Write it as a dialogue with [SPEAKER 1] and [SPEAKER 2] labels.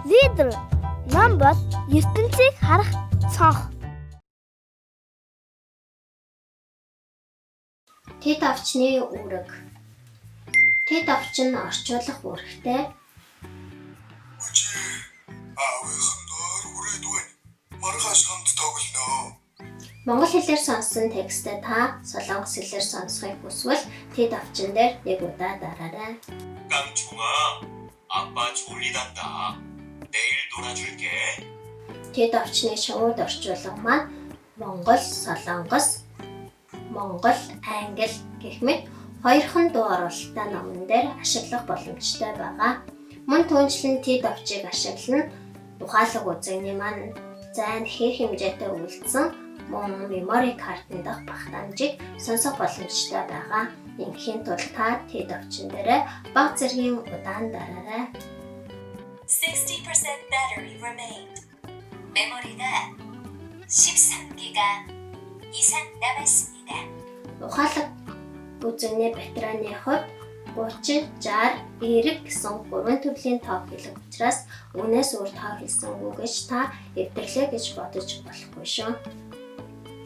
[SPEAKER 1] Лидер ном бол ертөнцийг харах цонх.
[SPEAKER 2] Тэд овчны үүрэг. Тэд овч нь орчуулах үүрэгтэй.
[SPEAKER 3] Үжи аавынхан доор хүрээд байна. Маргааш хамт тоглоно.
[SPEAKER 2] Монгол хэлээр сонссон текстээ та солонгос хэлээр сонсохыг хүсвэл тэд овчин дээр нэг удаа дараарай.
[SPEAKER 4] 깡총아, 아빠 졸리단다. 내일 놀아줄게.
[SPEAKER 2] Тэд овчны шууд орчуулга маань Монгол, Солонгос, Монгол, Англи гэх мэт хоёрхан дуу оруулалттай номон дээр ашиглах боломжтой байгаа. Мөн түншлэн тэд овчийг ашиглан ухаалаг үзэгний маань зайн хэр хэмжээтэй үлдсэн мөн memory card-ын дах багтаамжийг сонсох боломжтой байгаа. Ингээхийн тулд та тэд овчин дээрээ баг зэргийн удаан дараарай.
[SPEAKER 5] 60% battery remained. 메모리가 13기가 이상 남았습니다.
[SPEAKER 2] Ухаалаг үзэгний батарейны хувьд 30, 60, 90 гэсэн гурван төрлийн тоо хэлэх учраас үүнээс өөр тоо хэлсэнгүй гэж та эвдэрлээ гэж бодож болохгүй шүү.